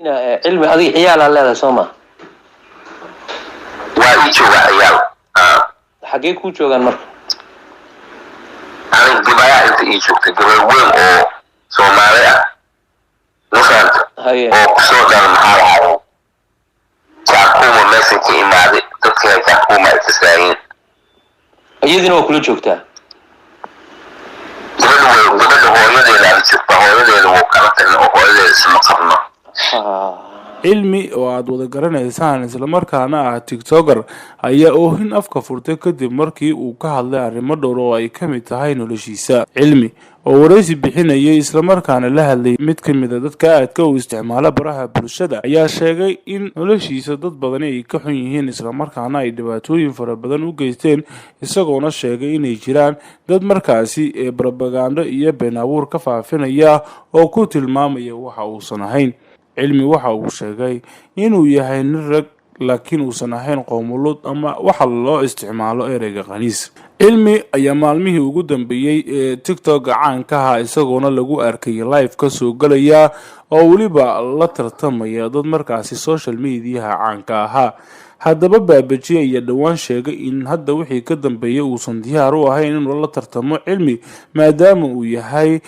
Cilmi, adiga ciyaalaa leedahay, soo ma? Waa ii joogaa ciyaal. Xaggee kuu joogaan marka? Aniga gabayaa inta ii joogtay, gabar weyn oo Soomaali ah, ma fahanta? Haye. Oo kusoo dhala, maxaa lahaa, Kakuma meesha ka imaaday, dadka Kakuma ay kasaayeen. Iyadiina waa kula joogtaa? Gabadha way, gabadha hooyadeeda ala joogtaa. Hooyadeeda wuu kala tagna oo hooyadeeda isma qabno. Cilmi oo aada wada garanaysaan, islamarkaana ah TikToker, ayaa oohin afka furtay kadib markii uu ka hadlay arrimo dhowr oo ay ka mid tahay noloshiisa. Cilmi oo waraysi bixinayay, islamarkaana la hadlayay mid ka mid a dadka aadka u isticmaala baraha bulshada, ayaa sheegay in noloshiisa dad badani ay ka xun yihiin, islamarkaana ay dhibaatooyin fara badan u geysteen, isagoona sheegay inay jiraan dad markaasi ee barabagaando iyo been abuur ka faafinaya oo ku tilmaamaya waxa uusan ahayn. Cilmi waxa uu sheegay inuu yahay nin rag, laakiin uusan ahayn qoomuluud ama waxa loo isticmaalo ereyga khaniis. Cilmi ayaa maalmihii ugu dambeeyey ee TikTok caanka ahaa, isagoona lagu arkay live ka soo gelaya oo weliba la tartamaya dad markaasi social mediaha caanka ahaa. Haddaba, Baabajiye ayaa dhowaan sheegay in hadda wixii ka dambeeyay uusan diyaar u ahayn inuu la tartamo Cilmi, maadaama uu yahay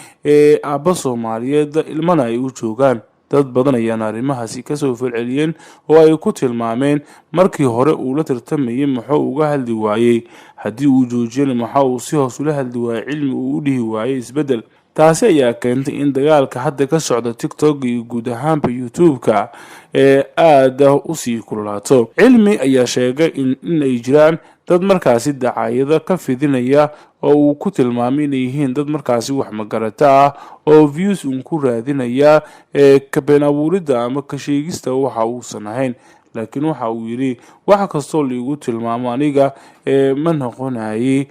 aabba Soomaaliyeed, ilmana ay u joogaan. Dad badan ayaana arrimahaasi kasoo falceliyeen oo ay ku tilmaameen markii hore uu la tartamayay muxuu uga hadli waayey, haddii uu joojiyana waxa uu si hoos ula hadli waayey Cilmi, uu u dhihi waayey isbeddel. Taasi ayaa keentay in dagaalka hadda ka socda TikTok iyo guud ahaanba YouTube-ka ee aada usii kululaato. Cilmi ayaa sheegay in ay jiraan dad markaasi dacaayado ka fidinaya oo uu ku tilmaamay inay yihiin dad markaasi wax magarata ah oo views uun ku raadinaya ee ka been abuuridda ama ka sheegista waxa uusan ahayn. Laakiin waxa uu yidhi: "Wax kastoo laigu tilmaamo aniga ee ma noqonayay."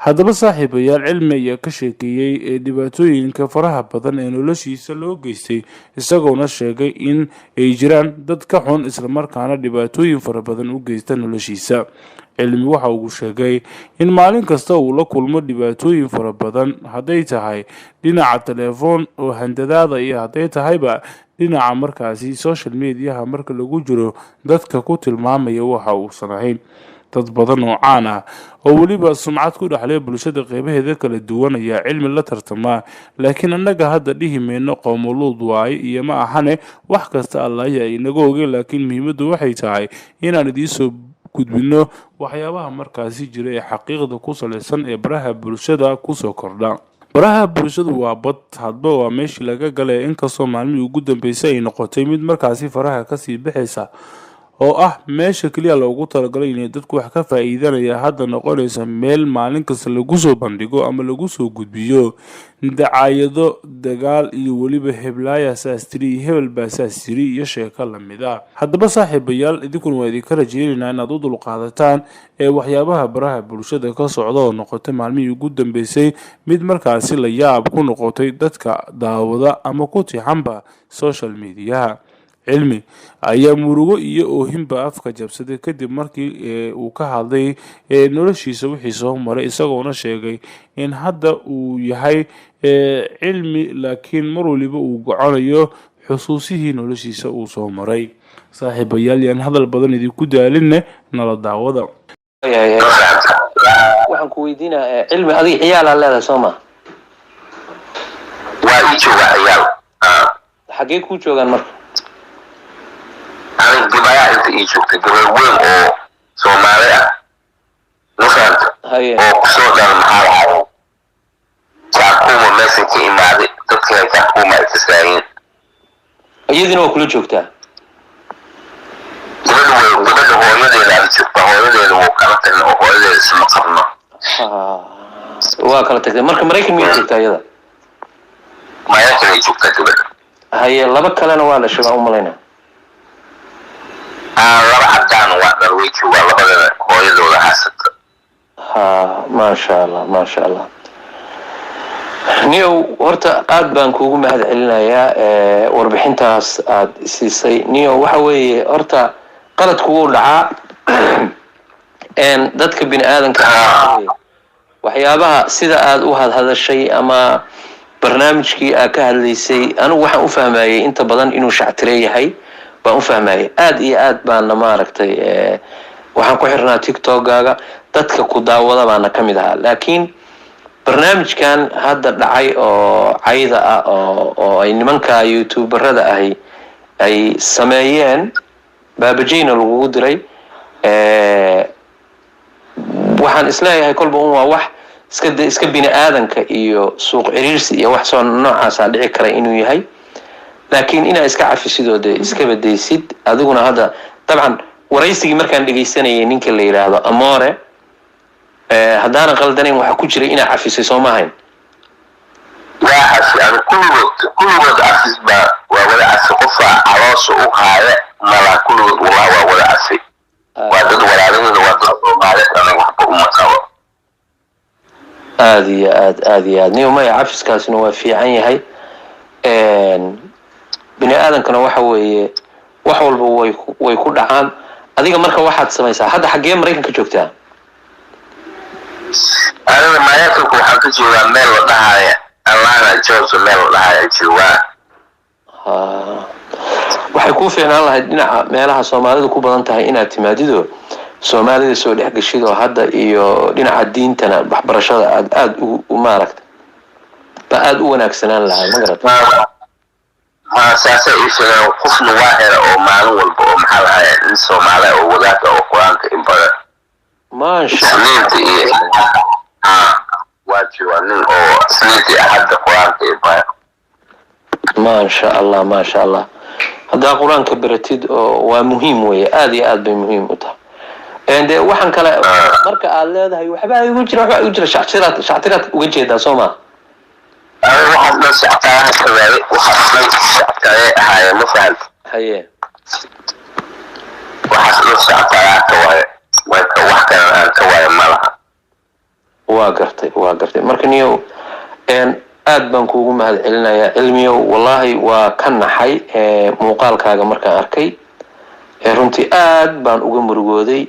Haddaba, saaxiibayaal, Cilmi ayaa ka sheekeeyey ee dhibaatooyinka faraha badan ee noloshiisa loo geystay, isagoona sheegay in ay jiraan dad ka xun, islamarkaana dhibaatooyin fara badan u geysta noloshiisa. Cilmi waxa uu sheegay in maalin kasta uu la kulmo dhibaatooyin fara badan, hadday tahay dhinaca telefoon oo handadaada iyo hadday tahayba dhinaca markaasi social mediaha marka lagu jiro dadka ku tilmaamaya waxa uusan ahayn. Dad badan oo caan ah oo weliba sumcad ku dhexlay bulshada qeybaheeda kala duwan ayaa Cilmi la tartamaa, laakiin annaga hadda dhihi mayno qoomuluud waaye iyo ma ahane. Wax kasta Allaaya inaga oge, laakiin muhiimaddu waxay tahay inaan idiinsoo gudbino waxyaabaha markaasi jira ee xaqiiqda ku salaysan ee baraha bulshada kusoo kordha. Baraha bulshadu waa bad, hadba waa meeshii laga galay, inkastoo maalmihii ugu dambeysay ay noqotay mid markaasi faraha kasii bixaysa oo ah meesha keliya loogu talagalay inay dadku wax ka faa'iidanaya, hadda noqonaysa meel maalin kasta lagu soo bandhigo ama lagu soo gudbiyo dacaayado, dagaal iyo weliba heblaaya saas tiri iyo hebel baa saas tiri iyo sheeko lamid ah. Haddaba, saaxiibayaal, idinkuna waa idinka rajeynaynaa inaad u dulqaadataan ee waxyaabaha baraha bulshada ka socda oo noqotay maalmihii ugu dambeysay mid markaasi la yaab ku noqotay dadka daawada ama ku tixanba social mediaha. Cilmi ayaa murugo iyo oohinba afka jabsaday kadib markii uu ka hadlay noloshiisa wixii soo maray, isagoona sheegay in hadda uu yahay Cilmi, laakiin mar waliba uu goconayo xusuusihii noloshiisa uu soo maray. Saaxiibayaal, yaan hadal badan idinku daalinne, nala daawada. Waxaan ku weydiinaa, Cilmi, adiga ciyaalaa leedahay, soo ma? Waa ii joogaa ciyaal. Xaggee kuu joogaan marka? Aniga gabayaa inta ii joogtay, gabar weyn oo Soomaali ah, ma fahanta? Haye. Oo kusoo dhala, maxaa lahaa, Kakuma meesha ka imaaday, dadka Kakuma ay kasaayeen. Iyadiina waa kula joogtaa? Gabadha way, gabadha hooyadeeda ala joogtaa. Hooyadeeda wuu kala tagna oo hooyadeeda isma qabno. Waa kala tagtay marka. Maraykan miyay joogtaa iyada? Maraykanay joogtaa gabadha. Haye, laba kalena waa dhashay baan u malaynaa. Laba cadaan waa dhal, way joogaa labadana, hooyadooda haysata. Ha, maasha Allah, maasha Allah. Niyow, horta aad baan kuugu mahad celinayaa warbixintaas aad siisay. Niyow, waxa weeye, horta qaladku wuu dhacaa dadka bini aadanka. Waxyaabaha sida aad u hadhadashay ama Barnaamijkii aa ka hadlaysay, anigu waxaan u fahmayay inta badan inuu shactire yahay baan u fahmayay. Aad iyo aad baana maaragtay, waxaan ku xirnaa TikTokaaga, dadka ku daawada baana ka mid ahaa. Laakiin barnaamijkan hadda dhacay oo cayda ah oo ay nimanka youtuberada ahi ay sameeyeen, baabajayna lagugu diray, waxaan isleeyahay kolba un waa wax iska de iska bini aadanka iyo suuq ciriirsi iyo wax soo noocaasaa dhici kara inuu yahay. Laakiin inaa iska cafisid oo dee iska badaysid adiguna. Hadda dabcan waraysigii markaan dhegaysanayay ninka la yidhaahdo Amore, haddaanan qaldanayn, waxaa ku jiray inaa cafisay, soo maahayn? Waa cafi ani kulligood, kulligood cafis baa, waa wada cafi. Qofaa caloosha u haaya malaa. Kulligood wallah waa wada cafi, waa dad walaalahooda, waa dad Soomaaliyeed, aniga waxba uma qabo. Aada iyo aad, aada iyo aad niyo. Maya, cafiskaasina waa fiican yahay. Bini aadankana waxa weeye wax walba way ku dhacaan. Adiga marka waxaad samaysaa, hadda xaggee Maraykanka joogtaa? Aniga Maraykanka waxaan ka joogaa meel la dhahaya Atlanta, Georgia, meel la dhahaya joogaa. Ha, waxay kuu fiicnaan lahayd dhinaca meelaha Soomaalidu ku badan tahay inaad timaadido, Soomaalida soo dhex geshid, oo hadda iyo dhinaca diintana waxbarashada aad aada u maaragta ba aada u wanaagsanaan lahaa, ma garata? Ha, saasay ii sheegaan. Qofna waa hela oo maalin walba oo maxaa lahaya nin Soomaali oo wadaadka oo Qur-aanka in badan Maasha. Isniinta iyo, ha, waa joogaa nin oo Isniinta iyo Axadda Qur-aanka in badan. Maasha Allah, maasha Allah. Haddaa Qur-aanka baratid oo waa muhiim weeye, aada iyo aad bay muhiim u tahay. Dee waxaan kale marka aad leedahay waxbaa igu jira, waxbaa igu jira, shactiraad, shactiraad uga jeedaa, soo ma? Aniga waxaas dhan shactaaha ka waaye, waxaas dhan shactaaye ahaayeen, ma fahanta? Haye. Waxaas dhan shactaayaa ka waaye, marka wax kalena aan ka waayo ma laha. Waa gartay, waa gartay. Marka niyow, aad baan kuugu mahad celinayaa, Cilmiyow. Wallaahi waa ka naxay muuqaalkaaga markaan arkay. Runtii aad baan uga murugooday,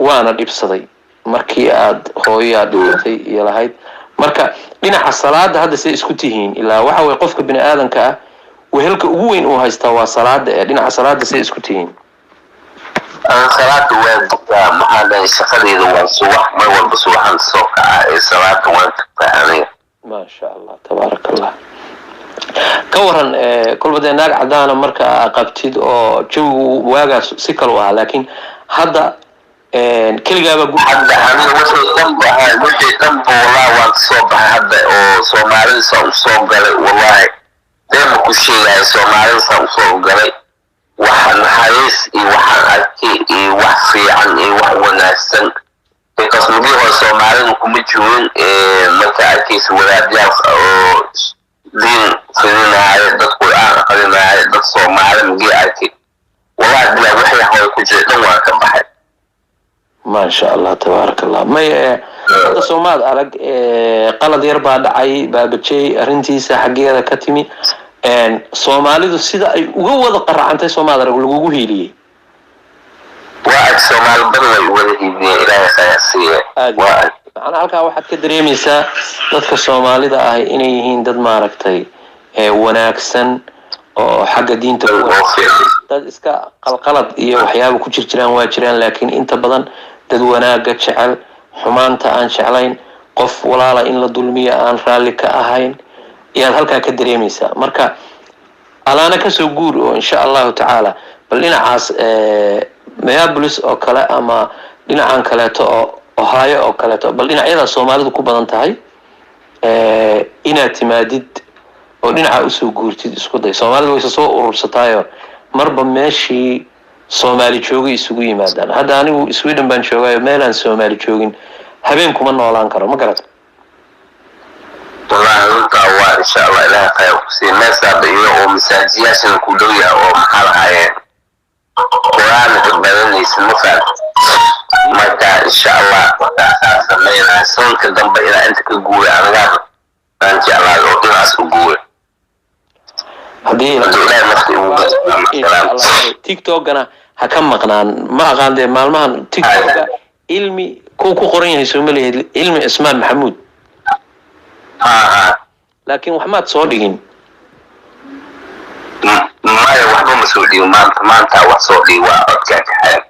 waana dhibsaday markii aad hooyaad dhimatay iyo lahayd. Marka dhinaca salaada hadda say isku tihiin? Ilaa waxa weye qofka bini aadanka ah wehelka ugu weyn uu haystaa waa salaada. Ee dhinaca salaada say isku tihiin? Aan salaada waan tukaa. Maxaa dhahay, shaqadeyda waan subax, mar walba subaxan soo kaca ee salaada waan tukaa aniga. Maasha Allah, tabaaraka Allah. Ka waran, kolba dee naag cadaana marka aa qabtid oo jawigu waagaas si kalu ahaa, laakiin hadda keligaaba Hadda aniga wixii dhanba ahaa, wixii dhanba wallahi waan kasoo baxay hadda oo Soomaalida saan usoo galay. Wallahi been ku sheegaya, Soomaalida saan usoo galay, wax naxariis iyo waxaan arkay iyo wax fiican iyo wax wanaagsan, because mugii hore Soomaalidu kuma joogin. Marka arkaysa wadaadyaal oo diin fidinaayo, dad Qur'aan aqrinaayo, dad Soomaali mugii arkay, wallahi bilaa wixii hore ku jira dhan waan ka baxay. Maasha Allah, tabaaraka Allah. May, hadda soomaad arag, qalad yar baa dhacay, Baabajey arrintiisa xaggeeda ka timi. Soomaalidu sida ay uga wada qaracantay soomaad arag, lagugu hiiliyey? Waa ag Soomaali badan way wada hiidiyeen, Ilaahay khayr siiye. Aad. Waa ag. Macnaha halkaa waxaad ka dareemaysaa dadka Soomaalida ah inay yihiin dad maaragtay wanaagsan oo xagga diinta ku oo fiican. Dad iska qalqalad iyo waxyaaba ku jir jiraan waa jiraan, laakiin inta badan dad wanaaga jecel, xumaanta aan jeclayn, qof walaala in la dulmiyo aan raalli ka ahayn ayaad halkaa ka dareemaysaa. Marka alaana kasoo guur oo insha Allahu tacaala bal dhinacaas Minneapolis oo kale ama dhinacan kaleeto oo Ohio oo kaleeto, bal dhinacyadaas Soomaalidu ku badan tahay inaad timaadid oo dhinaca usoo guurtid isku day. Soomaalida wayse soo urursataayo, marba meeshii Soomaali joogay isugu yimaadaan. Hadda anigu Sweden baan joogaayo, meelaan Soomaali joogin habeen kuma noolaan karo, ma garata? Wallahi runtaa waa, insha Allah Ilaahay khayr ku siiya. Meeshaaba iyo oo masaajiyaashana ku dhow yahay oo maxaa lahaayeen Qur-aanka badanaysa, ma fahamta? Marka insha Allah markaasaa sameynaya soonka dambe ilaa inta ka guuray anigaa aan jeclaaday oo dhinacaas u guuray. Haddii hadduu Ilaahay nafta igu Insha gasalaam. Allah TikTokana ha ka maqnaan. Ma aqaan dee maalmahan TikToka Ilmi ku qoran yahay, soo ma lihid Cilmi Cismaan Maxamuud? Ha ha. Laakiin wax maad soo dhigin? Maya, waxba ma soo dhigin maanta. Maanta wax soo dhigi waa codkaa ka xayan.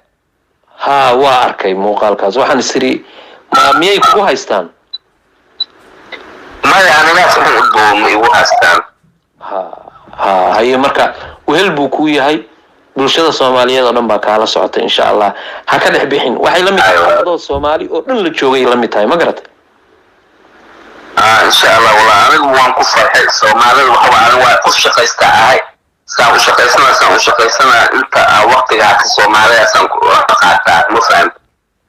Haa, waa arkay muuqaalkaas. Waxaan isiri, ma miyay kugu haystaan? Maya, anigaas waxay u duuba ma igu haystaan. Ha ha, haye. Marka wehel buu kuu yahay, bulshada Soomaaliyeed oo dhan baa kaala socota. Insha Allah ha ka dhex bixin. Waxay la mid tahay adoo Soomaali oo dhan la joogay la mid tahay, ma garatay? Ah, insha Allah. Walaa anigu waan ku farxay Soomaalida. Waxba anigu waa qof shaqaysta ahay. Saan u shaqaysanaa, saan u shaqaysanaa, inta aan waqtiga haka Soomaalidaasaan ku qaataa, ma fahamta?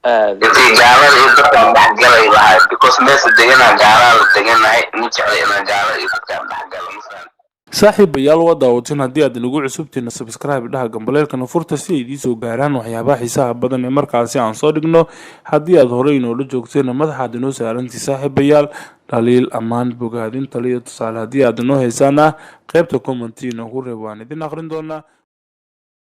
Aad. Intii gaalada iyo dadkaan dhexgalay lahay, because meesha deganaa gaalaa la deganahay, ma jecla inaan gaalada iyo dadkaan dhexgalo, ma fahamta? Saaxiibayaal, waa daawateen. Haddii aad nagu cusubtiina, subscribe dhaha, gambaleelkana furta si ay idiin soo gaaraan waxyaabaha xiisaha badan ee markaasi aan soo dhigno. Haddii aad horey inoola joogteena, madaxaad inoo saarantii. Saaxiibayaal, dhaliil, ammaan, bogaadin, taliyo tusaale haddii aad inoo haysaana, qaybta comment inoogu reeb, waan idin aqrin doonaa.